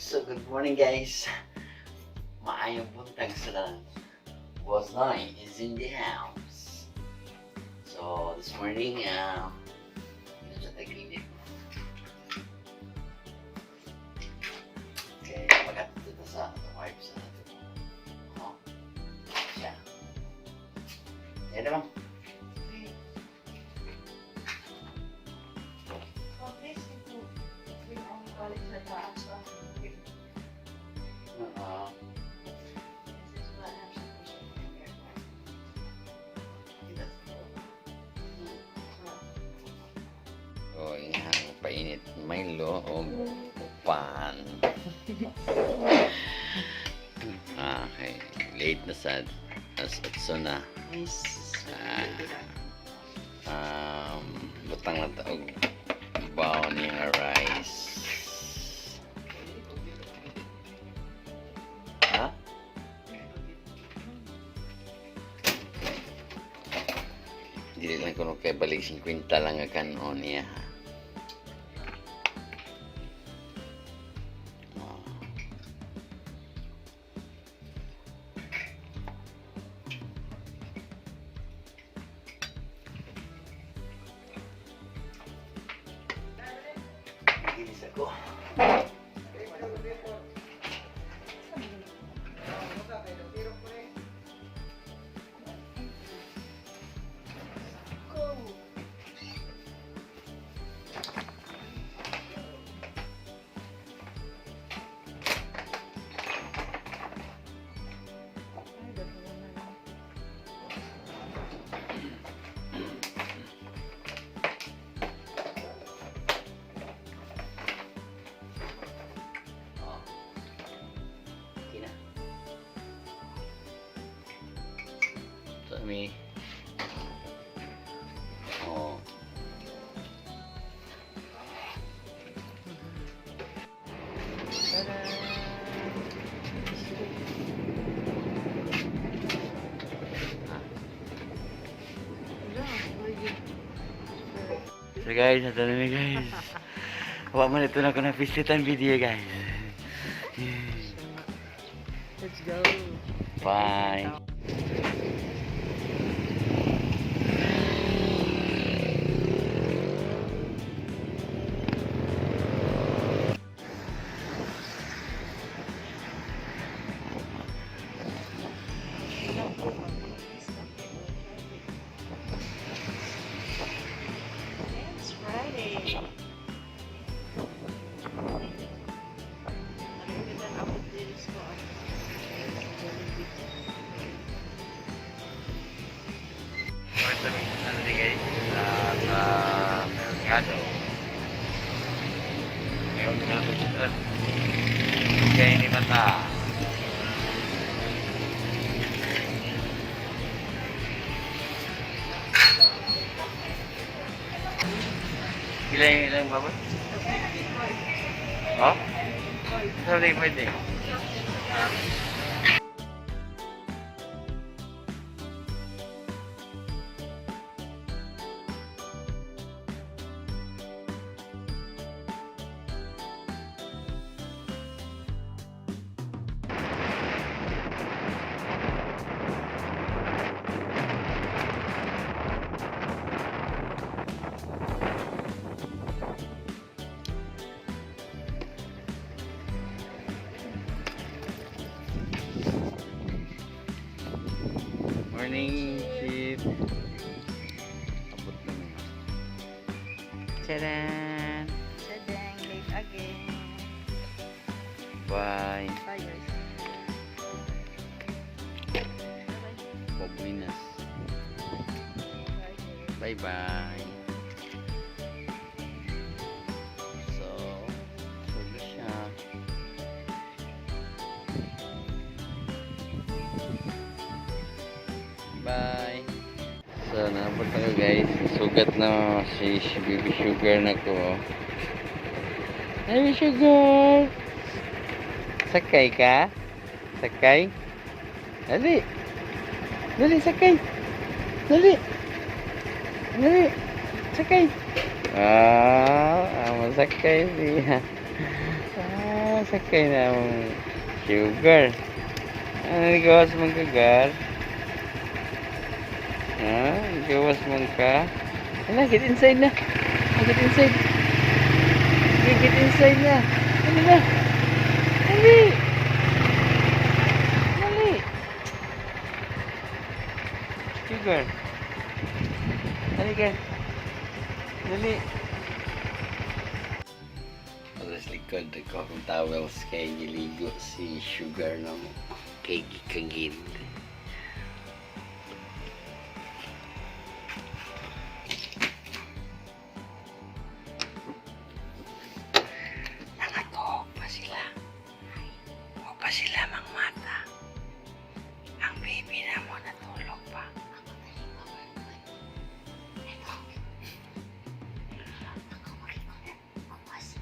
So, good morning, guys. Maayong buntag sa tanan. Boss Noy is in the house. So, this morning, medyo tag-init. Okay, mag-adto ta sa wife sa ato. Oh, siya. Yan naman. Oo. Kita. Oh, ihang painit Milo o pan. Okay, late na sad. As 8 na. Nice. Ah. Butang na ta og baon niya nga rice. Ha? Dili lang kuno kay balik 50 lang ang kanon niya. Oh. Ginis ako. Go! Ay, dalawa na lang. Oh. Okay na. So, may. Oh. Tada! Wala, lagi. So guys, ato na mi, guys. Wa man ito na ko na pislitan video, guys. Let's go. Bye. It's Friday. Ano kita abot dito sa Jollibee. Ano din, guys? Sa merkado. Ngayon na ito. Kaya ni mata. Ilan yung ilang baba? Oh? Pwede, pwede. Morning, Chief. Abot na naman. Tcharan! Sadeng, late again. Bye. Bye, guys. Bye-bye. Pabuinas. Bye, guys. Bye-bye. So, sulo siya. Bye. So, naabot ako, guys. Sugat na si Baby Sugar na ko. Baby Sugar! Sakay ka? Sakay? Dali! Dali, sakay! Dali! Dali! Sakay! Ah, masakay siya. Ah, Sakay na ang Sugar. Ano, gawas man ka, Gar? Ha? Gawas man ka? Ano, get inside na. Ah, get inside. Get inside na. Ano na? Dali! Dali! Sugar. Dali ka. Dali. Alas likod ko akong towels kay giligo si Sugar na mo. Kay gikagid. Nangatuog pa sila. O pa sila mang mata. Ang baby na mo natulog pa. Ako makikunan. Kumas.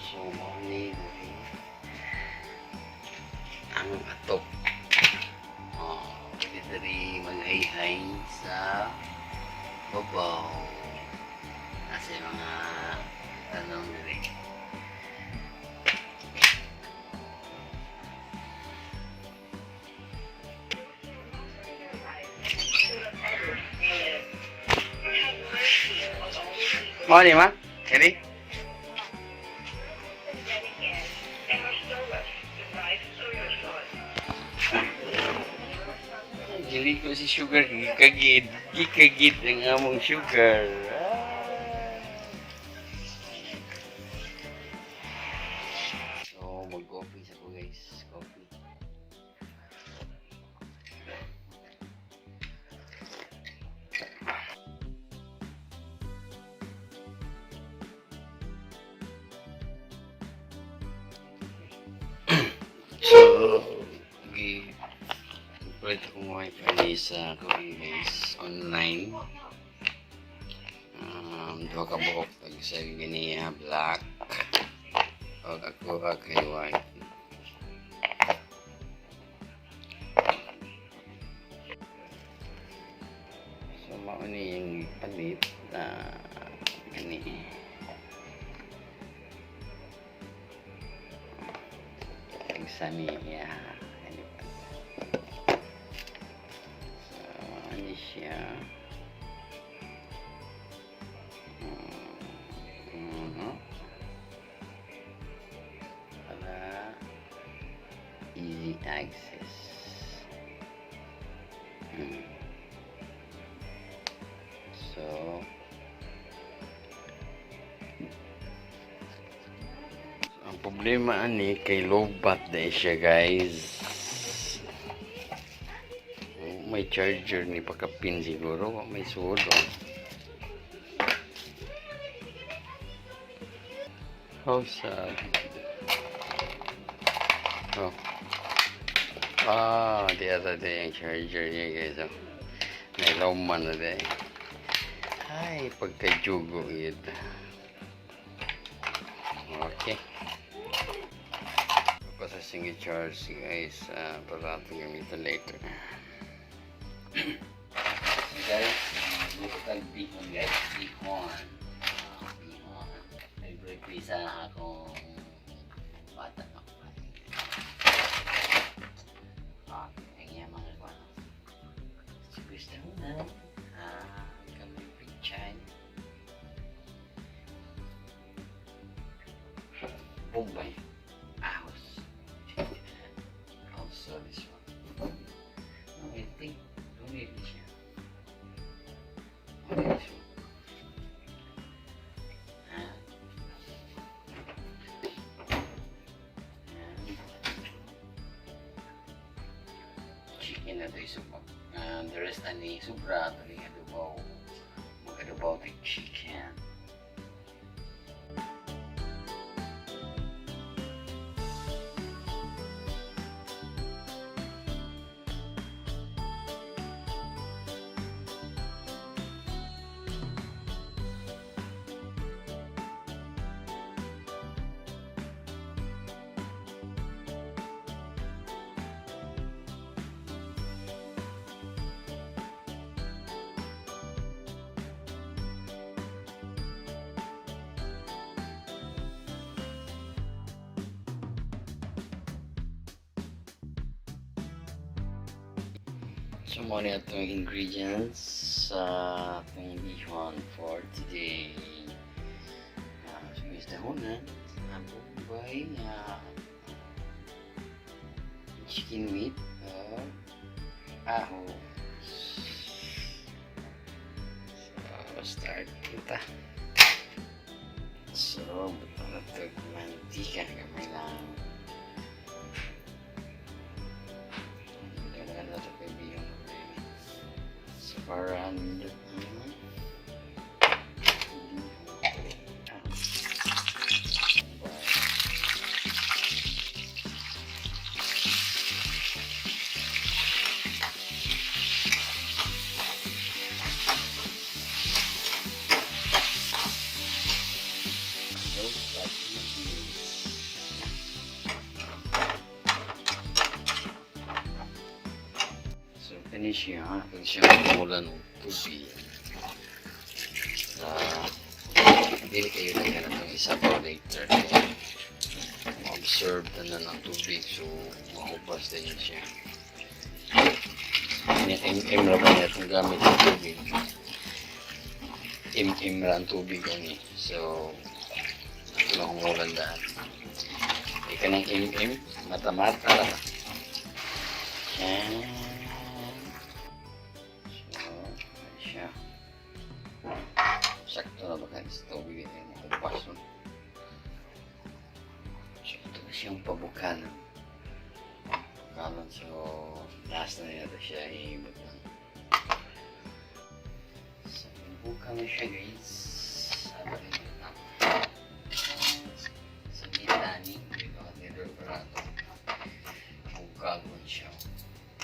So, morning. Ang atok. Oh, pwede diri maghayhay sa babaw. Kasi mga tanong diri. Morning, ma. Ready? Gili ko si Sugar, gikagid. Gikagid ang among Sugar. Ah. So, mag-coffee sa ko, guys. Coffee. So, gi palit akong wifi ni sa kuan, guys, online. Duha ka buok pag sa ganiya black. Og ako kay white. So mao ni yung palit na kani. Sa niya. Ano pa? So, ano siya? Para easy access. So, ang problema ani kay lowbat na siya, guys. Oh, may charger ni pakapin siguro, wa may suod, oh. How sad. Oh. Ah, the other day ang charger niya, guys. Oh. Nailoman na day. Ay, pagkajugo yun. Okay. Tapos sa single charge, guys, para ating gamitin later. So guys, luto tag bihon, guys. Bihon. Bihon. Favorite ko isa akong bata pa. Okay, ang iya mga kwan. Si Krista muna. Kami pichay. Bombay. Ahos. Also this one. No, I think don't need this siya. Only this one. Ah. And chicken na ito isubok. The rest ani sobra ito ni adobo. Mag-adobo the chicken. So, mao ni atong ingredients sa atong bihon for today. So, guys, dahonan, bombay, chicken meat, ahos. So, start kita. So, butang na ito mantika, gamay lang. Dagdagan na ito kay bihon. So, para nindot ang Looks like this. So, finish siya. Kung siya magmulan ng tubig. Dili kayo lagyan na itong isabaw later. Kaya, ma-absorb na ng tubig. So, mahubas din siya. MM ra ba niya itong gamit ng tubig? MM ra ang tubig ani. So, ito lang kung daan. Ika ng MM, mata-mata ra. Yan. So, ayan siya. Sakto na ba kayo sa tubig ay mahubas, no? So, ito na siyang pabukalan. Bukalan. So, last na nila siya ibutang. So, buka na siya, guys. Sabi rin na. So, nitani. Dito ka nila para ito. Bukalon siya.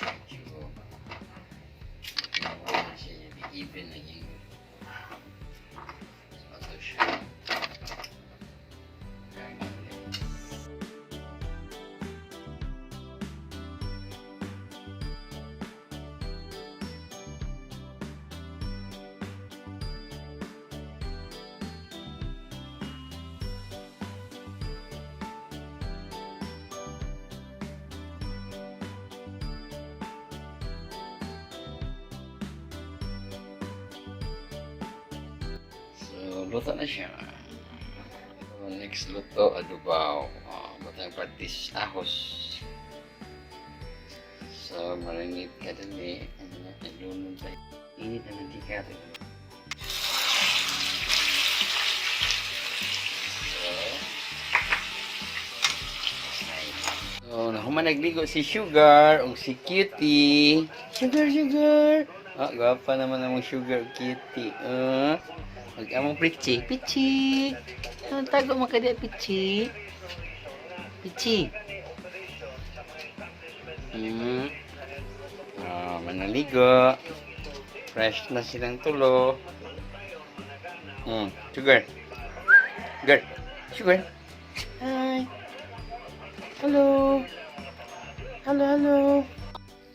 Medyo nawala siya. Even na yung. So, ito siya. Very good. So, luto na siya. So, next luto, adobaw. Batang patis, ahos. So, marinate ka dali. Ano na, nalunod tayo. Init na mantika. So, so, nahuman nagligo si Sugar o si Cutie. Sugar, Sugar! Oh, gwapa naman ang Sugar Cutie. Mag among Pichi. Pichi! Anong tago mo ka diya, Pichi? Pichi! Oh, manaligo. Fresh na silang tulo. Sugar. Sugar. Sugar. Hi. Hello. Hello, hello.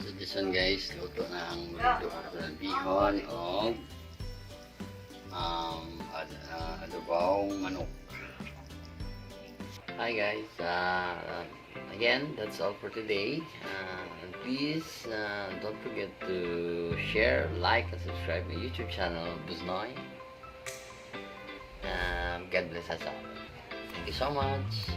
So this one, guys, luto na ang luto ng bihon o adobong manok. Hi guys, again, that's all for today. And please don't forget to share, like, and subscribe my YouTube channel, Buznoy. God bless us all. Thank you so much.